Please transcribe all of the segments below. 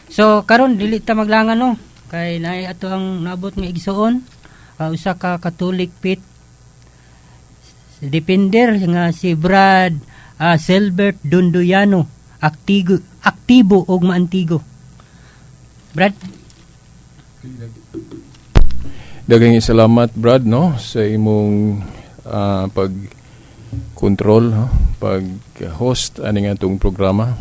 So karon dili ta maglangan, no, kay naay ato ang naabot nga igsuon, usa ka Catholic faith defender nga si Brad Silbert Dunduyano, aktibo aktibo og maantigo. Brad. Daghang salamat, Brad, no, sa imong pag control, no, pag host ani nga atong programa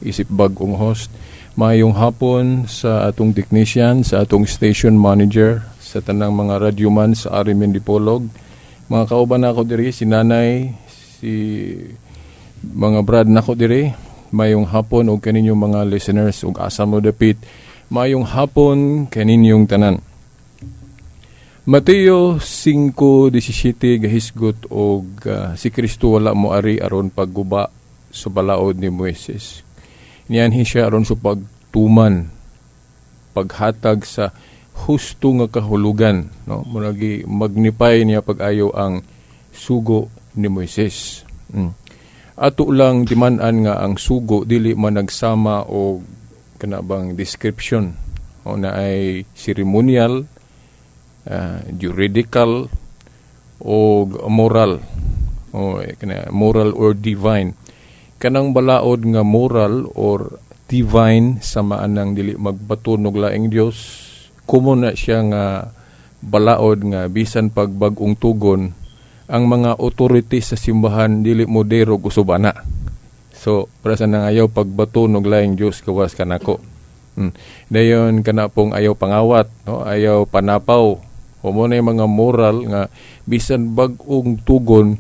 isip bag-ong host. Maayong hapon sa atong technician, sa atong station manager, sa tanang mga radyoman sa RMN Dipolog. Mga kauban nako diri, si nanay, si mga brad nako diri. Maayong hapon og kaninyong mga listeners ug asa mo dapit. Maayong hapon kaninyong tanan. Mateo 5:17 gahisgot og si Kristo wala mo ari aron pagguba sa balaod ni Moises. Nianhi siya aron sa pagtuman, paghatag sa husto nga kahulugan, no? Muragi magnipay niya pag-ayo ang sugo ni Moises. Ato lang timan-an nga ang sugo dili man nagsama og kana bang description o na ay ceremonial, juridical o moral o kana moral or divine. Kanang balaod nga moral or divine, sama anang dili magbaton og laing Dios, common na siya nga balaod nga bisan pag bag-ong tugon, ang mga authorities sa simbahan dili mo derog usub ana. So para sa nang ayaw pagbaton og laing Dios gawas kanako. Dayon kana pong ayaw pangawat, no, ayaw panapaw. O mo na yung mga moral nga bisan bag-ong tugon,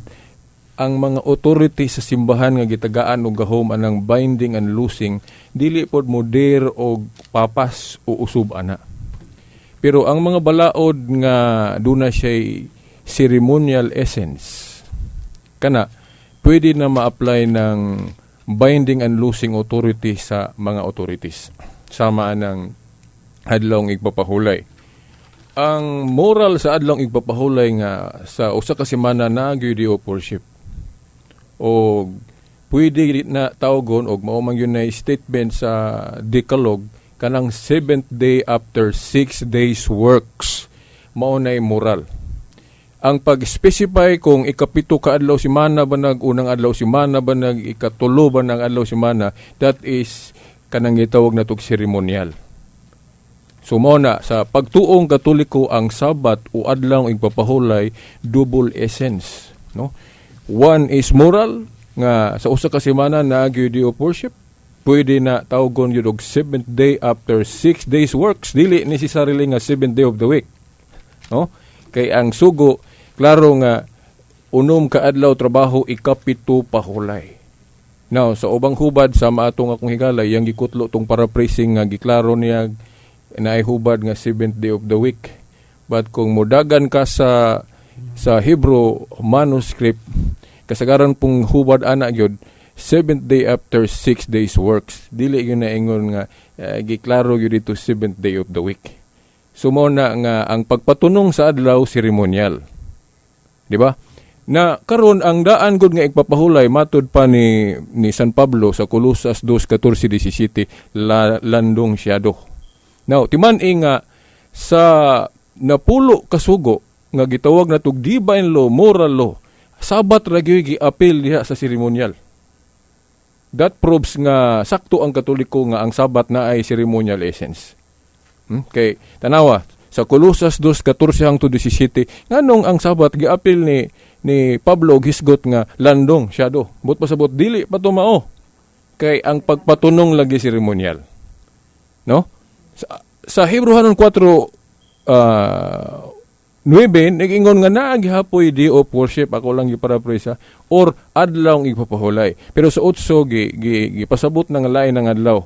ang mga authority sa simbahan nga gitagaan og gahom anang binding and loosing dili pod mo dare og papas o usub ana. Pero ang mga balaod nga duna siya ceremonial essence, kana pwede na ma-apply ng binding and loosing authority sa mga authorities. Sama ng Adlong Igpapahulay. Ang moral sa Adlong Igpapahulay nga sa usa ka semana na gyud of worship. O pwede na tawgon og mao man yun na statement sa Decalogue, kanang seventh day after 6 days works, mao na moral. Ang pag-specify kung ikapito ka adlaw simana ba nag unang adlaw simana ba nag ikatulo ba ng adlaw simana, that is kanang gitawag na tog ceremonial. So mao na sa pagtuong Katoliko, ang Sabat o Adlaw Igpapahulay, double essence, no? One is moral nga sa usa ka semana na gyud of worship, pwede na tawgon gyud og seventh day after 6 days works, dili necessarily nga seventh day of the week, no? Kay ang sugo klaro nga 6 ka adlaw trabaho, ikapito pahulay. Now, sa ubang hubad sa maatong akong higala, yang gikutlo tong paraphrasing nga giklaro niya na ay hubad nga seventh day of the week. But kung mudagan ka sa Hebrew manuscript, kasagaran pong hubad ana gyud seventh day after 6 days works. Dili gyud na ingon nga giklaro gyud dito seventh day of the week. So mao na nga ang pagpatunong sa adlaw, ceremonial. Di ba? Na karon ang daan gud nga igpapahulay matud pa ni San Pablo sa Colosas 2:14-17, la, landong siyado. Now, timan-i nga sa 10 kasugo nga gitawag na tug divine law, moral law, Sabat ra gyud giapil diha sa ceremonial. That proves nga sakto ang Katoliko nga ang Sabat na ay ceremonial essence. Kay tanawa sa Colosas 2:14 hangtod 17, nganong ang Sabat giapil ni Pablo og hisgot nga landong syado? But pasabot dili pa to mao. Kay ang pagpatunong lagi ceremonial. No? Sa Hebreohanon 4 9, nag-ingon nga naa gihapoy day of worship, ako lang giparaphrase ha, or Adlaw Igpapahulay. Pero sa 8 gi, gipasabot ng lain ng adlaw.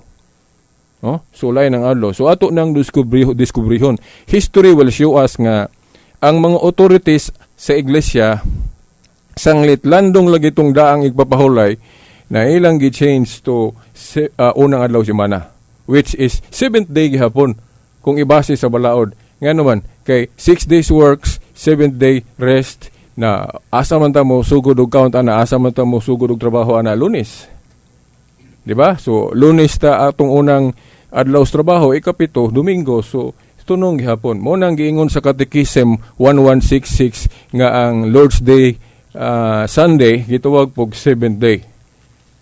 No? So lain ng adlaw. So ato nang diskubrihon. History will show us nga ang mga authorities sa iglesia, sanglit landong lagi tong daang igpapahulay, na ilang gi-change to unang adlaw semana, which is seventh day gihapon kung ibase sa balaod. Nga naman kay 6 days works, seventh day rest. Na asa man ta mo sugod og count ana? Asa man ta mo sugod og trabaho ana? Lunes, di ba? So Lunes ta atong unang Adlaw sa trabaho, ikapito Domingo. So tunong gihapon. Mo nang giingon sa Catechism 1166 nga ang Lord's Day, Sunday, gitawag pog seventh day.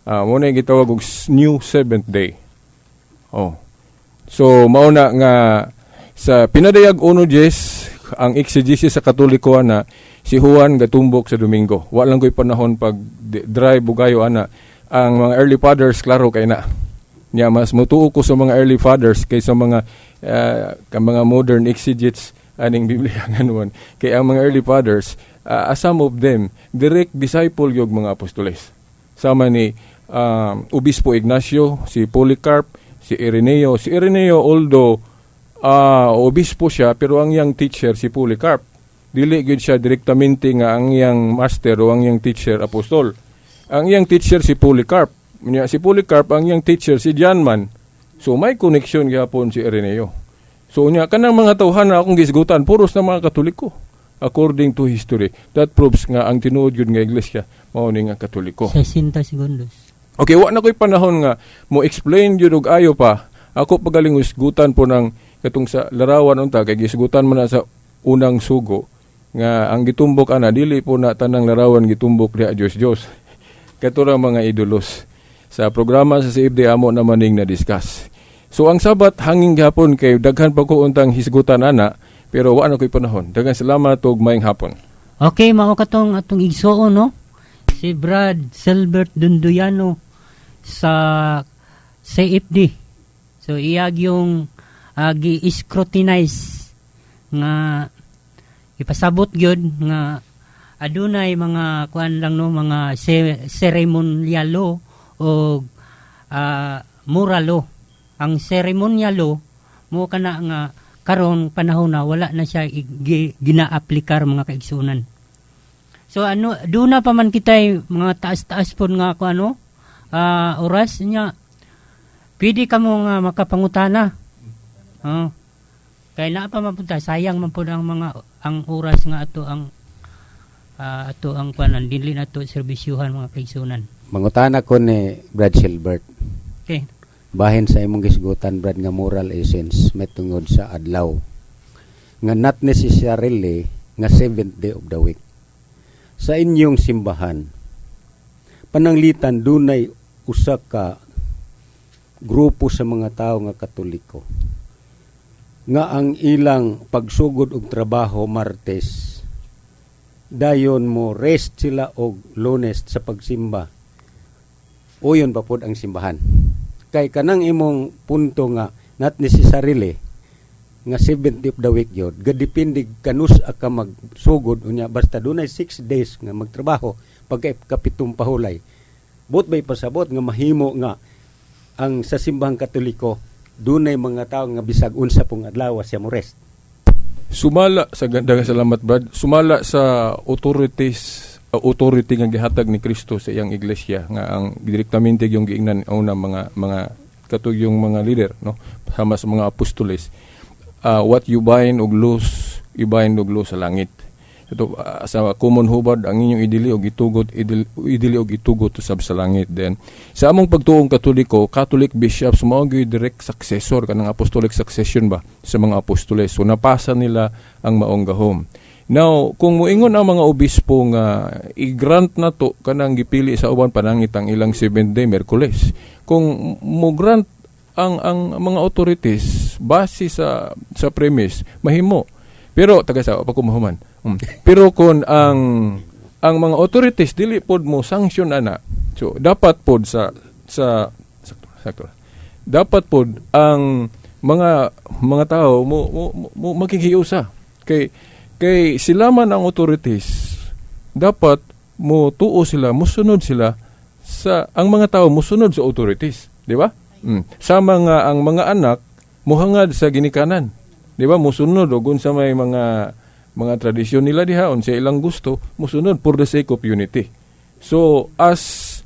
Mo na gitawag og new seventh day. Oh. So mao na nga sa Pinadayag 1.10, ang exegesis sa Katoliko ana, si Juan gatumbok sa Domingo. Wa lang ko'y panahon pag drive bugayo ana. Ang mga early fathers, klaro kay na. Nya mas mutuo ko sa mga early fathers kaysa mga ka mga modern exegetes aning Biblia nganon. Kay ang mga early fathers, some of them direct disciple yung mga apostoles. Sama ni Obispo Ignacio, si Polycarp, si Ireneo. Si Ireneo, although obispo siya, pero ang iyang teacher si Polycarp. Dili gyud siya direktamente nga ang iyang master o ang iyang teacher apostol. Ang iyang teacher si Polycarp. Nya si Polycarp, ang iyang teacher si John man. So may connection gyapon si Ireneo. So unya kanang mga tawhan na akong gisgutan puros na mga Katoliko. According to history, that proves nga ang tinuod gyud nga iglesia mao ni nga Katoliko. 60 segundos. Okay, wa na ko'y panahon nga mo explain jud og ayo pa. Ako pagaling isgutan po ng katong sa larawan unta, kay gisgutan man na sa unang sugo nga ang gitumbok ana, dili po na tanang larawan gitumbok diha Dios Dios. Kato mga idolos. Sa programa sa CFD amo naman ning na-discuss. So ang Sabat hanging gihapon kay daghan pa ko untang hisgutan ana, pero wa na ko'y panahon. Daghang salamat ug maayong hapon. Okay, mao katong atong igsuon, no? Si Brad Silbert Dunduyano sa CFD. So iyag yung gi-scrutinize nga ipasabot gyud nga adunay mga kuan lang, no, mga ceremonial law o moral law. Ang ceremonial law mo kana nga karon panahon na wala na siya gina-aplikar, mga kaigsunan. So ano, duna pa man kitay mga taas-taas pod nga ko ano oras niya, pwede ka mo nga makapangutana. Oh. Kay naa pa man punta, sayang man pud ang mga ang oras nga ato ang kuan, dili na to serbisyuhan, mga kaigsunan. Mangutana ko ni Brad Silbert. Okay. Bahin sa imong gisgutan, Brad, nga moral essence may tungod sa adlaw nga not necessarily nga seventh day of the week. Sa inyong simbahan, pananglitan dunay usa ka grupo sa mga tao nga Katoliko nga ang ilang pagsugod og trabaho Martes, dayon mo rest sila og Lunes sa pagsimba? Uyon pa pod ang simbahan? Kay kanang imong punto nga not necessarily nga seventh day of the week yun, gadepende kanus ka magsugod. Unya basta dunay 6 days nga magtrabaho, pagka kapitong pahulay. Bot bay pasabot nga mahimo nga ang sa simbahang Katoliko dunay mga tao nga bisag unsa pong adlaw siya mo rest? Sumala sa, daghang salamat, Brad. Sumala sa authorities, authority nga gihatag ni Kristo sa iyang iglesia, nga ang direktamente yung giingnan una mga katug yung mga leader, no, sama sa mga apostoles, what you bind og loose, you bind og loose sa langit. Ito sa common hubad, ang inyong idili og itugot, idili og itugot usab sa langit. Then sa among pagtuong Katoliko, Catholic bishops mao gyud direct successor kanang apostolic succession ba sa mga apostoles. So napasa nila ang maong gahom. Now, kung moingon ang mga obispo nga i-grant na to kanang gipili sa uban, panangit ang ilang seventh day Merkules. Kung mo grant ang mga authorities base sa premise, mahimo. Pero taga sa pa ko mahuman. Pero kung ang mga authorities dili pod mo sanction ana. So dapat pod sa sakto, sakto. Dapat pod ang mga tao mo makikiusa kay sila man ang authorities, dapat mo tuo sila, musunod sila sa, ang mga tao musunod sa authorities, di ba? Sama nga ang mga anak muhangad sa ginikanan, di ba? Musunod og unsa may mga tradisyon nila diha, unsa ilang gusto, musunod for the sake of unity. So as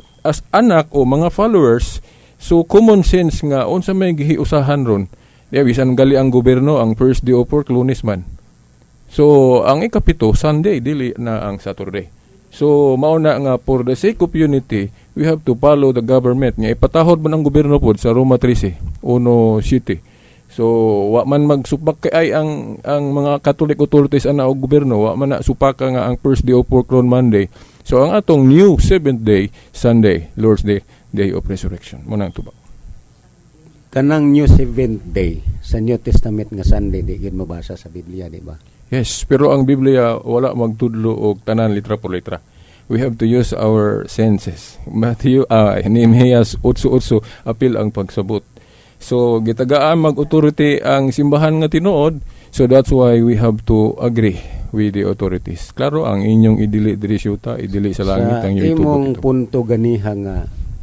anak o mga followers, so common sense nga unsa may gihiusahan ron. Di ba, bisan gali ang gobyerno, ang first day of work Lunes man. So ang ikapito Sunday, dili na ang Saturday. So mao na nga for the sake of unity, we have to follow the government nga ipatahod man ang gobyerno pod sa Roma 13, 1 7. So wa man magsupak kay ay ang mga Catholic authorities ana og gobyerno, wa man na supaka nga ang first day of work ron Monday. So ang atong new seventh day, Sunday, Lord's Day, Day of Resurrection. Mao nang tubag. Kanang new seventh day sa New Testament nga Sunday, di gyud mabasa sa Biblia, di ba? Yes, pero ang Biblia wala magtudlo og tanan litra por litra. We have to use our senses. Matthew, Nehemias 8:8, apil ang pagsabot. So gitagaan mag-authority ang simbahan nga tinuod, so that's why we have to agree with the authorities. Klaro, ang inyong idili diri sa idili sa langit, Sa ang inyong imong itubag. Punto ganiha nga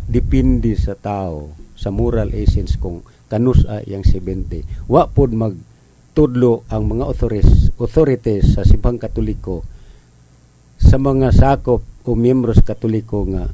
depende sa tao sa moral essence kung kanus-a iyang 70, wa pod magtudlo ang mga authorities sa Simbahang Katoliko sa mga sakop o miyembros Katoliko nga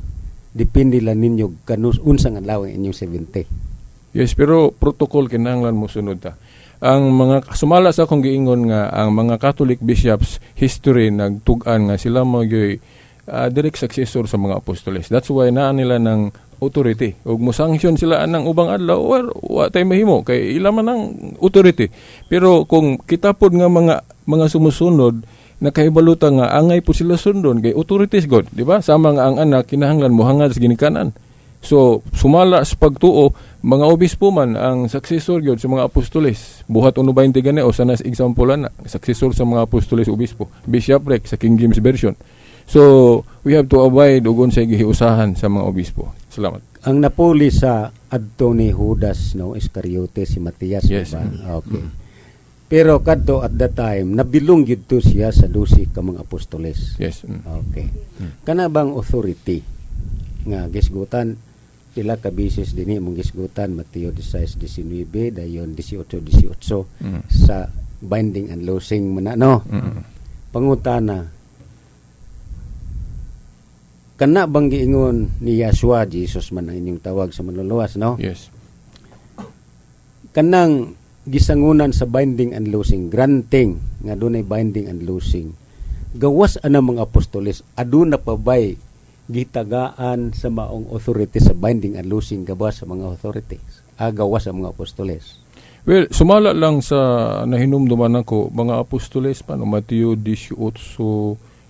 depende lang ninyo kanus unsang adlaw ang inyong 70. Yes, pero protocol kinahanglan mo sunod ta. Ang mga sumala sa akong giingon nga ang mga Catholic bishops history nagtug-an nga sila magyoy direct successor sa mga apostoles. That's why naa nila ng authority. Ug mo sanction sila anang ubang adlaw or wa tay mahimo kay ila man ang authority. Pero kung kita pod nga mga sumusunod nakahibaluta nga angay po sila sundon kay authorities god, di ba? Sama nga ang anak kinahanglan mohangad sa ginikanan. So, sumala sa pagtuo, mga obispo man ang successor gyud sa mga apostoles. Buhat 1:20 gani o sana sa example na, successor sa mga apostoles obispo. Bishopric sa King James Version. So, we have to abide ug unsay gihiusahan sa mga obispo. Salamat. Ang napuli sa adto ni Judas, no, Iscariote, si Matias, Yes. di ba? Okay. Pero kadto at that time nabilong gyud to siya sa 12 ka mga apostoles. Yes. Okay. Kana bang authority nga gisgutan pila ka bisis dinhi mong gisgutan, Mateo 16:19, dayon 18:18, sa binding and loosing man na, no? Mm. Pangutana, kana bang giingon ni Yahshua, Jesus man ang inyong tawag sa manluluwas, no? Yes. Kanang gisangunan sa binding and loosing, granting nga dunay binding and loosing, gawas ana mga apostoles, aduna pa bay gitagaan sa maong authority sa binding and loosing gawas sa mga authorities, gawas sa mga apostoles? Well, sumala lang sa nahinumduman ako, mga apostoles pa, no, Mateo 18,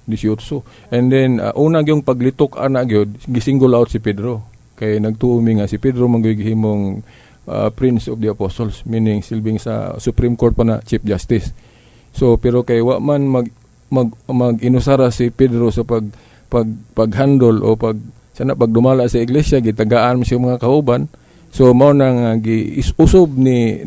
18. And then, una yung paglitok ana gyud, gisingle out si Pedro. Kay nagtuo mi nga si Pedro man gyud gihimong Prince of the Apostles, meaning silbing sa Supreme Court pa na Chief Justice. So, pero kay wa man mag mag mag inusara si Pedro sa pag pag paghandle o pag sana pagdumala sa iglesia, gitagaan mo siya mga kauban. So mao na nga gi usob ni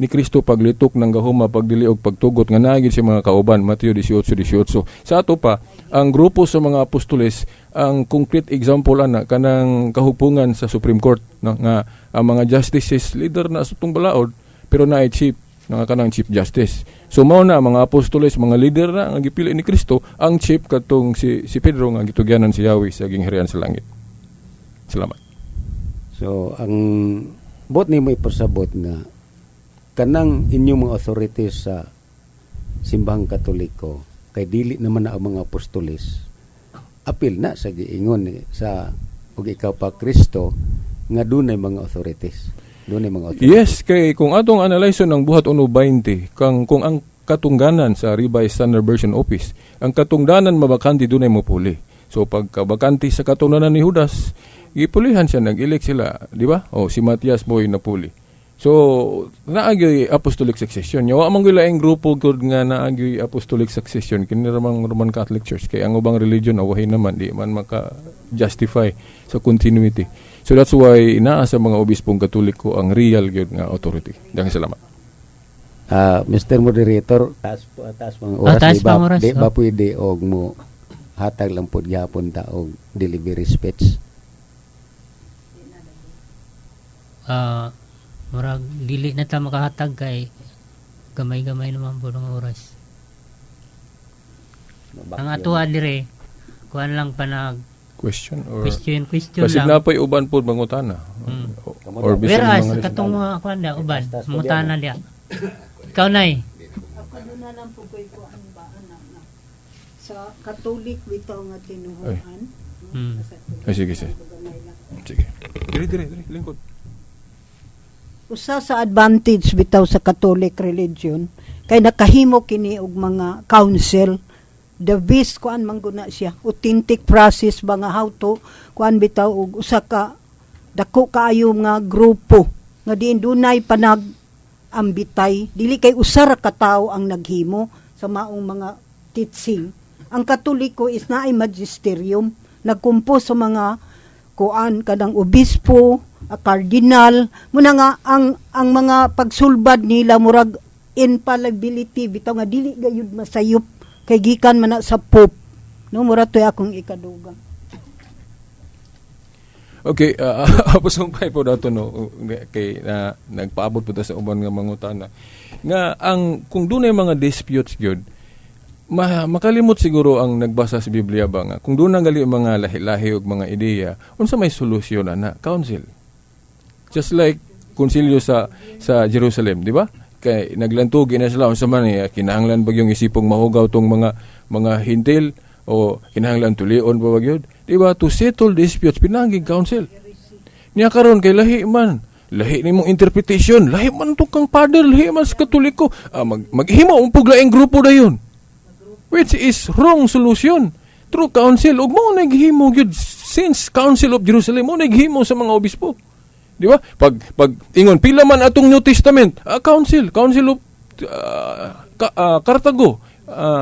Kristo paglitok ng gahuma, pagdili og pagtugot nga naa gyud siya mga kauban, Mateo 18:18. Sa ato pa ang grupo sa mga apostoles, ang concrete example ana kanang kahupungan sa Supreme Court, no, nga ang mga justices leader na sa tong balaod pero naay chief nga kanang Chief Justice. So mao na mga apostoles, mga leader na nga gipili ni Kristo, ang chief katong si Pedro nga gitugyanan si Yahweh sa gingharian sa langit. Salamat. So ang bot nimo ipasabot nga kanang inyong mga authorities sa Simbahang Katoliko kay dili naman na ang mga apostoles, apil na sa giingon sa ug ikaw pa Kristo nga dunay mga authorities, dunay mga authorities. Yes, kay kung atong analyze ng Buhat 1:20, kang kung ang katungdanan sa Revised Standard Version Office, ang katungdanan mabakante, dunay mopuli. So pagkabakante sa katungdanan ni Judas, gipulihan siya, nag-elect sila, di ba? O si Matias mo'y napuli. So, naagyoy apostolic succession. Nya wa man gyud laing grupo gud nga naagyoy apostolic succession kini ra mang Roman Catholic Church kay ang ubang religion awahin naman, di man maka justify sa continuity. So that's why naa sa mga obispong Katoliko ang real gyud nga authority. Daghang salamat. Ah, Mr. Moderator, taas po, taas pang oras, Ah, taas di ba, pang oras, di ba oh. pwede og mo hatag lang pod gyapon ta og delivery speech? Ah, murag dili na ta makahatag kay gamay-gamay naman po ng oras. Ang atuwa dire kuan lang pa nag Question or question question basig lang. na pa'y uban pod mangutana. Or bisan Whereas mga katong mga kuan da uban, Tas po mangutana diya. Ikaw nay. Ako doon na lang po ko'y kuan ba, anak na. Sa Catholic bitaw nga tinuhuan. Ay, sige, sige. Sige. Dire, dire, dire, lingkod. Usa sa advantage bitaw sa Catholic religion kay nakahimo kini og mga council, the best kuan man guna siya, authentic process ba nga how to kuan bitaw og usa ka dako kaayo nga grupo nga diin dunay panag ambitay, dili kay usa ra ka tawo ang naghimo sa maong mga teaching. Ang Katoliko is naay magisterium, nagkumpos sa mga kuan kanang obispo, a cardinal muna nga ang mga pagsulbad nila murag infallibility bitaw nga dili gayud masayop kay gikan man na sa Pope, no? Mura to'y akong ikadugang. Okay, apasong po dato, no, kay na nagpaabot po ta sa uban nga mangutana. Nga ang kung dunay mga disputes gyud, makalimot siguro ang nagbasa sa Biblia ba nga kung doon gali mga lahi-lahi og mga ideya, unsa may solusyon ana? Council. Just like konsilyo sa Jerusalem, di ba? Kay naglantugi na sila unsa man eh, kinahanglan ba yung isipong mahugaw tong mga Hentil o kinahanglan tulion pa ba gyud? Di ba? To settle disputes pinanging council. Niya karon kay lahi man, lahi nimong interpretation, lahi man to kang father, lahi man sa Katoliko. Ah, maghimo ang puglaing grupo dayon. Which is wrong solution. Through council ug mao naghimo gyud since Council of Jerusalem, mao naghimo sa mga obispo. Di ba? Pag ingon pila man atong New Testament, council, Council of Cartago,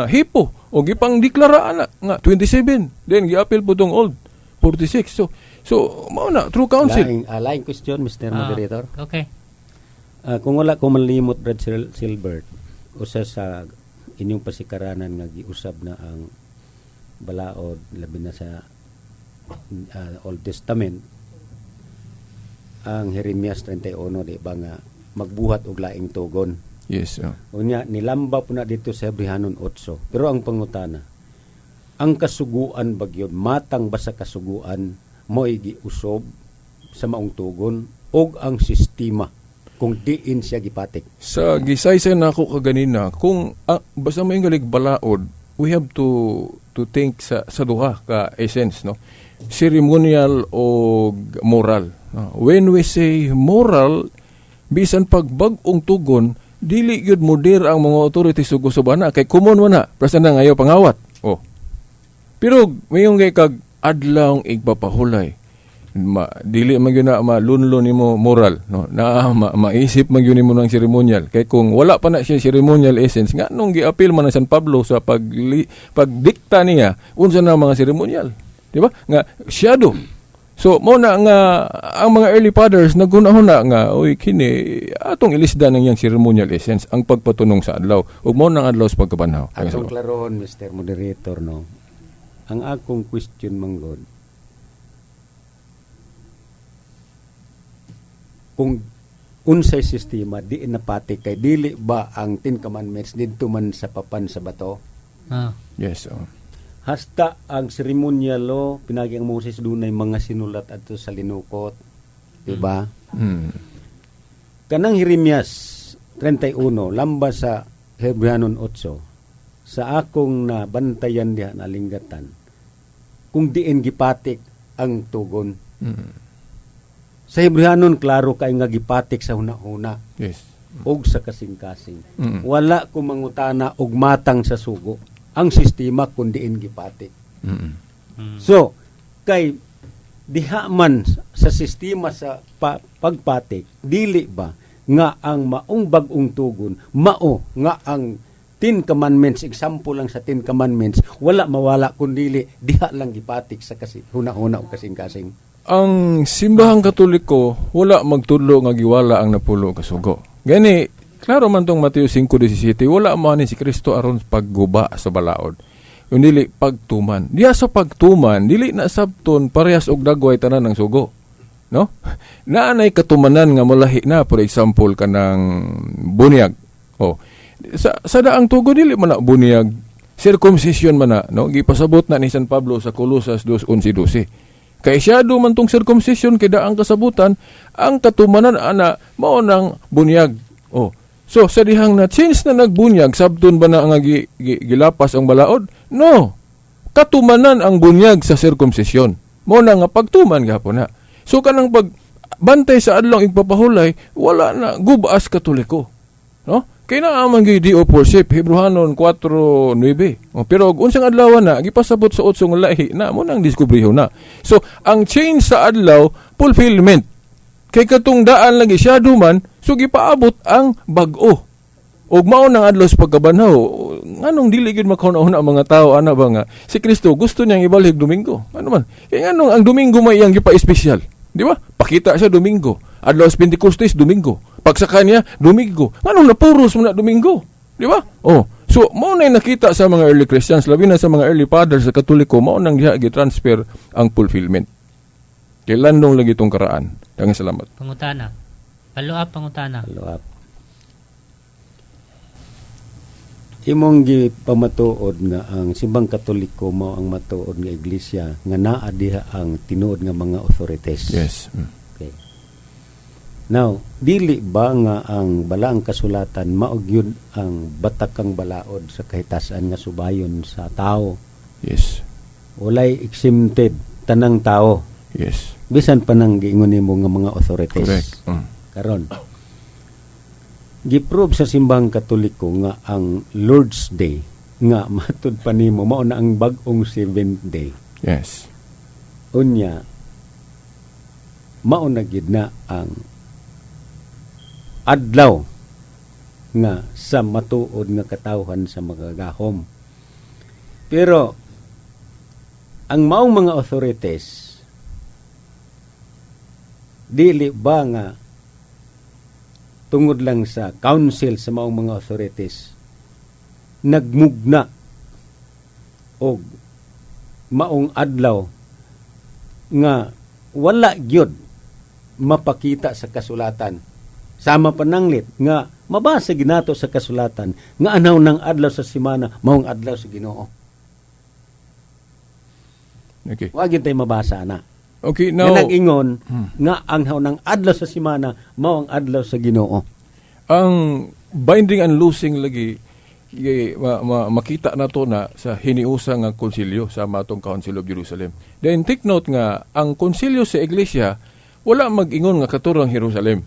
Hippo, o gipang deklara ana nga 27. Then giapil po tong old 46. So mao na through council. Laing question, Mr. Moderator. Okay. Kung wala ko malimot, Brad Silbert, usa sa inyong pasikaranan nga giusab na ang balaod, labi na sa Old Testament, ang Jeremias 31, di ba, nga magbuhat og laing tugon. Yes. Unya nilamba po na dito sa Hebrehanon 8. Pero ang pangutana, ang kasuguan ba gyud, matang ba sa kasuguan mo'y giusob sa maong tugon og ang sistema kung diin siya gipatik? Sa gisaysay nako kaganina, kung basta may galig balaod, we have to think sa duha ka essence, no? Ceremonial o moral. No? When we say moral, bisan pag bag-ong tugon, dili gyud moder ang mga authorities ug usubana kay common man na. Basta na ngayo pangawat. Oh. Pero mayong kay kag adlaw igpapahulay. Dili man gyud na malunlo nimo moral, no, na maisip man gyud nimo ng ceremonial kay kung wala pa na siya ceremonial essence, nga nung giapil man ang San Pablo sa pagdikta niya unsa na mga ceremonial, di ba, nga shadow. So mo na nga ang mga early fathers naghuna-huna nga, oy, kini atong ilisda ng iyang ceremonial essence ang pagpatunong sa adlaw ug mao nang adlaw sa pagkabanhaw. Atong klarohon, Mr. Moderator, no. Ang akong question manggod, kung unsay sistema di napati kay dili ba ang Ten Commandments didto man sa papan sa bato? Yes, oh. Hasta ang ceremonial law pinagi ang Moses, dunay mga sinulat adto sa linukot, di ba? Kanang Jeremias 31 lamba sa Hebreanon 8, sa akong nabantayan diha nalinggatan kung diin gipatik ang tugon. Sa Hebreanon klaro kay nga gipatik sa hunahuna og sa kasing-kasing. Wala ko mangutana og matang sa sugo ang sistema kung diin gipatik. So, kay diha man sa sistema sa pagpatik, dili ba nga ang maong bag-ong tugon, mao nga ang Ten Commandments, example lang sa Ten Commandments, wala mawala kun dili diha lang gipatik sa kasi huna-huna o kasing-kasing? Ang simbahang Katoliko wala magtudlo nga giwala ang napulo ka sugo. Gani klaro man tong Mateo 5:17, wala man ni si Kristo aron pagguba sa balaod. Yung dili pagtuman. Diya sa pagtuman, dili na sabton parehas og dagway tanan ng sugo. No? Naanay katumanan nga malahi na, for example kanang bunyag. Oh. Sa daang tugo dili man na bunyag, circumcision man na, no? Gipasabot na ni San Pablo sa Colosas 2:11-12. Kay siya man tong circumcision kay daang kasabutan, ang katumanan ana mao nang bunyag. Oh. So sa dihang na since na nagbunyag, sabton ba na ang gilapas ang balaod? No. Katumanan ang bunyag sa circumcision. Mao na nga pagtuman gihapon na. So kanang pag bantay sa adlaw igpapahulay, wala na gubas Katoliko. No? Kay naa man gyud day of worship, Hebrehanon 4:9. Oh, pero og unsang adlaw na gipasabot sa otso nga lahi na mo nang diskubriho na. So ang change sa adlaw, fulfillment. Kay katong daan lagi siya duman, so gipaabot ang bag-o. Og mao nang adlaw sa pagkabanhaw, nganong dili gyud makauna-una ang mga tao ana ba nga si Kristo gusto niyang ibalhig Domingo. Ano man? Kay nganong ang Domingo may iyang gipa-espesyal. Di ba? Pakita siya Domingo. Adlaw sa Pentecostes, Domingo. Pagsaka niya, Domingo. Nganong napuros mo na Domingo? Di ba? Oh. So, mao na nakita sa mga early Christians, labi na sa mga early fathers sa Katoliko, mao nang diha gi-transfer ang fulfillment. Kay landong lagi itong karaan. Daghang salamat. Pangutana. Follow up pangutana. Follow up. Imong gipamatuod nga ang Simbang Katoliko mao ang matuod nga iglesia nga naa diha ang tinuod nga mga authorities. Yes. Okay. Now, dili ba nga ang balaang kasulatan mao gyud ang batakang balaod sa kahitasan nga subayon sa tao? Yes. Walay exempted tanang tao. Yes. Bisan pa nang giingon nimo nga mga authorities. Correct. Karon, giprove sa Simbang Katoliko nga ang Lord's Day nga matud pa nimo mao na ang bag-ong seventh day. Yes. Unya mao na gid na ang adlaw nga sa matuod nga katawhan sa magagahom. Pero ang maong mga authorities, dili ba nga tungod lang sa council sa maong mga authorities nagmugna og maong adlaw nga wala gyud mapakita sa kasulatan, sama pananglit nga mabasa ginato sa kasulatan nga anaw ng adlaw sa simana maong adlaw sa Ginoo? Okay. Wa gyud tay mabasa na Okay, nga now nag-ingon nga ang ng adlaw sa simana mao ang adlaw sa Ginoo. Ang binding and loosing lagi makita nato na sa hiniusa nga konsilyo sa matong Council of Jerusalem. Then take note nga ang konsilyo sa iglesia wala mag-ingon nga katurang Jerusalem.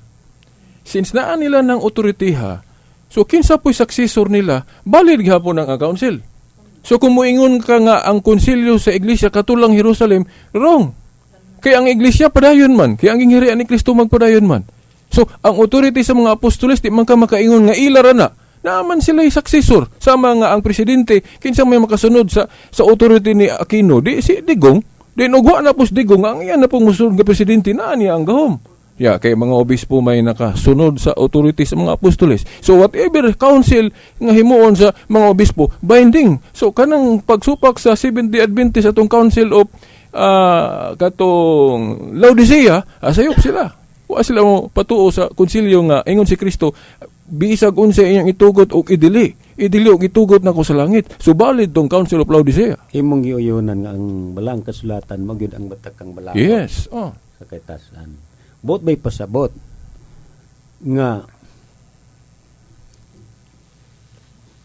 Since naa nila ng otoriteha, so kinsa po'y successor nila, valid gihapon ang council. So kung moingon ka nga ang konsilyo sa iglesia katulang Jerusalem, wrong. Kaya ang iglesia padayon man, kaya ang gingharian ni Kristo magpadayon man. So ang authority sa mga apostoles, di man ka makaingon nga ila ra na. Naaman sila yung successor. Sama nga ang presidente, kinsa may makasunod sa authority ni Aquino, di si Digong, di ugwa na pos Digong, ang iyan na pong musunod nga presidente na niya ang gahom. Ya, kay mga obispo may nakasunod sa authority sa mga apostoles. So whatever council nga himuon sa mga obispo, binding. So kanang pagsupak sa Seventh-day Adventist atong Council of katong Laodicea, sayop sila. Wa sila mo patuo sa konsilyo nga ingon si Kristo, bisag unsa inyong itugot og idili, idili og itugot nako sa langit. So valid tong Council of Laodicea. Imong giuyonan nga ang balaang kasulatan mao gyud ang batakang balaod Yes. Oh. sa kahitasan. Bot may pasabot nga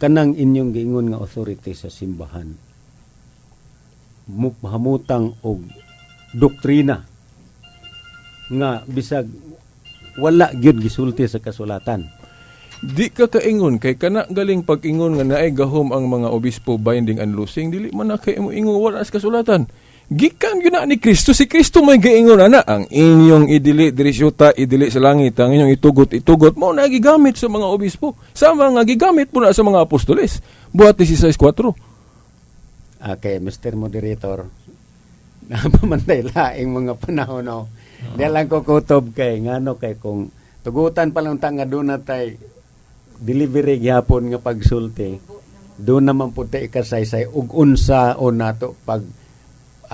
kanang inyong giingon nga authority sa simbahan hamutang og doktrina nga bisag wala gyud gisulti sa kasulatan? Di ka kaingon kay kana galing pag-ingon nga naay gahom ang mga obispo, binding and loosing, dili man na kay mo ingon wala sa kasulatan. Gikan gyud na ni Kristo. Si Kristo may giingon ana, ang inyong idili diri sa yuta, idili sa langit, ang inyong itugot, itugot. Mao na gigamit sa mga obispo, sama nga gigamit po na sa mga apostoles. Buhat 16:4. Okay, Mr. Moderator. Napamanday laing mga panahon, no. Di lang ko kutob kay ngano kay kung tugutan pa lang ta nga doon na tay delivery gihapon nga pagsulti. Doon naman po tay ikasaysay ug unsa o nato pag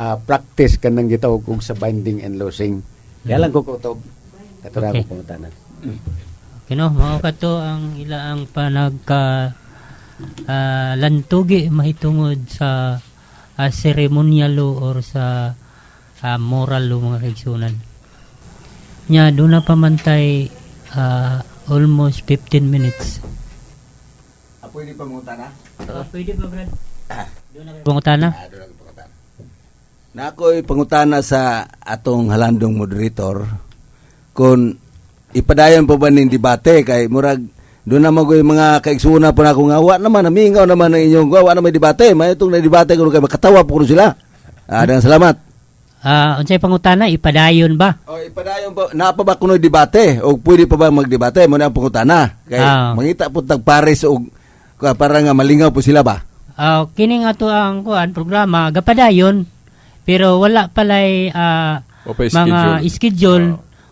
practice kanang gitawag og sa binding and loosing. Di lang ko kutob. Katura ko pangutana. Okay, no, mao kato ang ilaang panagka lantugi mahitungod sa ceremonial law or sa moral law, mga kaigsunan. Nya doon na pamantay almost 15 minutes. Pwede pa mangutana? Pwede pa, Brad. Pangutana? Na ako'y pangutana sa atong halandong moderator kung ipadayon pa ba ning debate, kay murag doon na magoy mga kaigsuonan po na ako nga wa naman namingaw naman ang inyong wa na may debate, may itong na debate kuno kay makatawa po kuno sila. Ah, daghang salamat. Ah, unsay pangutana, ipadayon ba? O ipadayon pa naa pa ba kuno debate o pwede pa ba magdebate mo na ang pangutana kay mangita po tag pares og para nga malingaw po sila ba? Ah, kini nga to ang kuan programa gapadayon, pero wala palay Wa pa'y mga schedule. schedule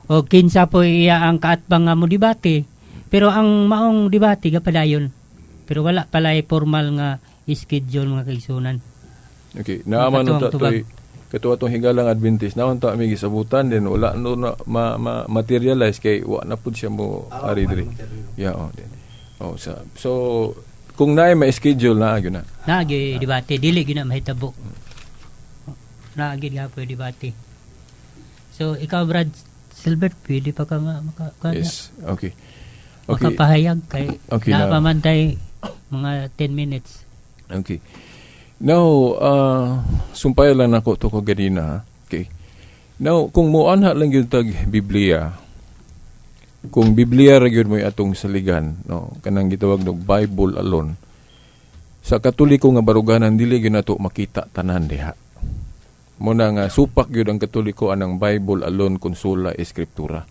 o kinsa po iya ang kaatbang nga mo debate, pero ang maong debate gapadayon, pero wala palay formal nga schedule, mga kaigsuonan. Okay, naaman Katong unta tubag. toy kato atong higalang Adventist na unta mi gisabutan din, wala no na ma materialize kay wa na pud siya mo ari diri. Yeah, oh, din. Oh, sa so kung naay ma-schedule na gyud na. Naagi debate, dili gyud na mahitabo. Naagi gyapon debate. So ikaw, Brad Silbert, pwede pa ka maka, Yes. Okay. makapahayag kay Okay naa na. pa man tay mga 10 minutes. Okay. Now, sumpay lang nako to ko ganina, ha? Okay. Now, kung muanha lang gyud tag Biblia, kung Biblia ra gyud mo'y atong saligan, no, kanang gitawag og Bible alone. Sa Katoliko nga baruganan, dili gyud nato makita tanan diha. Muna nga supak gyud ang Katoliko anang Bible alone kun sola Escritura.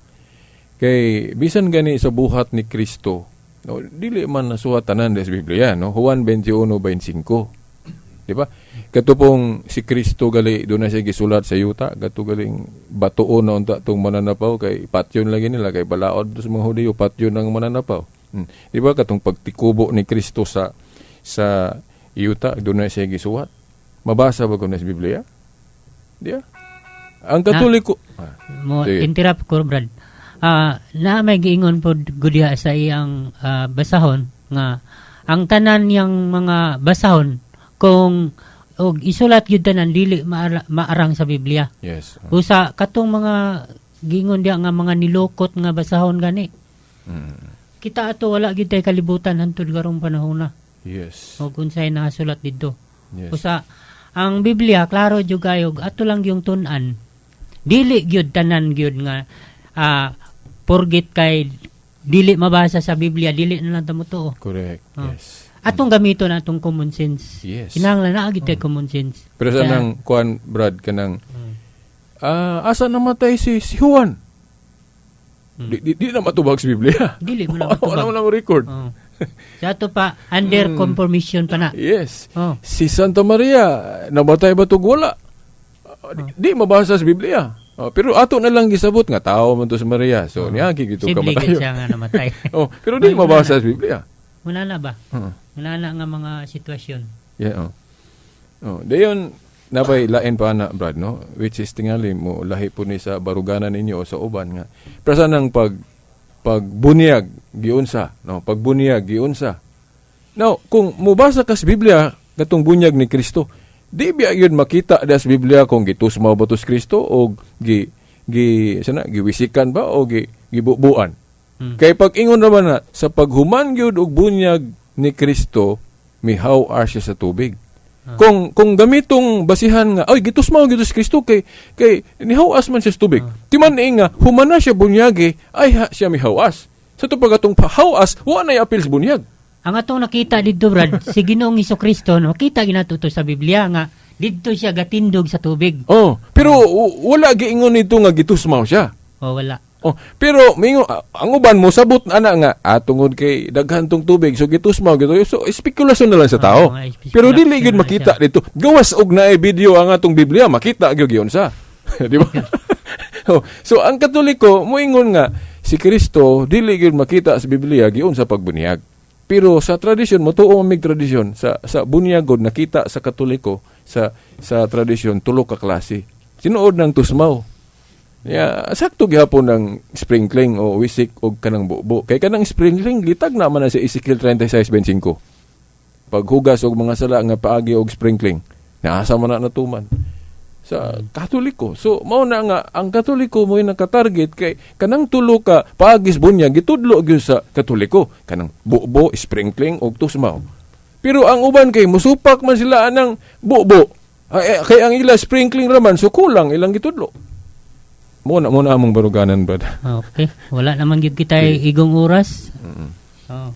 Kay bisan gani sa buhat ni Kristo, no, dili man nasuhat tanan sa Biblia, no? Juan 21:25. Di ba? Kato pong si Kristo gali doon na siya gisulat sa yuta, kato galing batuon na unta tong mananapaw kay patyon lagi nila kay balaod sa mga Hudiyo, patyon ang mananapaw. Di ba katong pagtikubo ni Kristo sa yuta, doon na siya gisuwat. Mabasa ba ko na sa Biblia? Di ba? Ang Katoliko Mo Sige. interrupt ko, Brad. Ah, na may giingon pod gudya sa iyang basahon nga ang tanan niyang mga basahon kung og isulat gyud tanan, dili maarang sa Biblia. Usa katong mga giingon diya nga mga nilokot nga basahon gani. Kita ato, wala gyud tay kalibutan hantud karong panahon na. Og unsay nakasulat didto. Usa ang Biblia klaro jud kayo, ato lang yung tun-an. Dili gyud tanan gyud nga porgit kay dili mabasa sa Biblia, dili na lang ta motuo. Correct. Atong gamiton atong common sense. Kinahanglan naa gyud tay common sense. Pero sa nang kuan, Brad, kanang asa namatay si Juan? Di na matubag sa Biblia. Dili mo na Wala matubag. mo na mo record. Oh. Sa ato pa under confirmation pa na. Yes. Oh. Si Santa Maria namatay ba tug wala? Di mabasa sa Biblia. Oh, pero ato na lang gisabot nga tao man to si Maria. So niya gito Simple gyud kamatayo. siya nga namatay. Oh, pero di Ay, mabasa wala sa Biblia. Wala na ba? Wala na nga mga sitwasyon. Yeah, oh. Oh, dayon napay lain pa na, Brad, no, which is tingali mo lahi po ni sa baruganan ninyo o sa uban nga. Pero sa nang pagbunyag giunsa, no, pagbunyag giunsa. Now, kung mubasa ka sa Biblia katong bunyag ni Kristo, di biya yun makita da sa Biblia kung gitusmaw ba to si Kristo o gi gi sana giwisikan ba o gi gibubuan. Kay pag ingon naman na sa paghuman gyud og bunyag ni Kristo, mihaw siya sa tubig. Kung gamitong basihan nga ay gitusmaw gyud si Kristo kay nihawas man siya sa tubig. Timan nga human na siya bunyagi ay ha, siya mihawas. Sa to pag atong pahawas, wa na apil sa bunyag. Ang atong nakita didto, Brad, si Ginoong Kristo, no, kita ginato to sa Biblia nga didto siya gatindog sa tubig. Oh, pero wala giingon nito nga gitusmaw siya. O wala. Oh, pero mingo ang uban mo sabot na ana nga tungod kay daghan tong tubig so gitusmaw gito. So spekulasyon na lang sa tao. Oo, mga spekulasyon Pero dili gyud na makita siya. dito. Gawas og naay video ang atong Biblia, makita gyud gyud sa. Di ba? Oh, so ang Katoliko moingon nga si Kristo dili gyud makita sa Biblia giun sa pagbunyag. Pero sa tradisyon mo tuo mig tradisyon sa bunyag god nakita sa Katoliko sa tradisyon tulo ka klase. Sinuod ng tusmaw. Ya, sakto gihapon ng sprinkling o wisik og kanang bubo. Kay kanang sprinkling litag na man na sa Ezekiel 36:25. Paghugas og mga sala nga paagi og sprinkling. Naasa man na natuman sa Katoliko. So mao na nga ang Katoliko mo nakatarget kay kanang tulo ka paagis bunyag gitudlo gyud sa Katoliko, kanang bubo, sprinkling og tusmaw. Pero ang uban kay musupak man sila anang bubo. Ay, eh, kay ang ila sprinkling raman, so kulang ilang gitudlo. Mo na among baruganan, brad. Okay, wala naman gyud kita igong oras. Oh.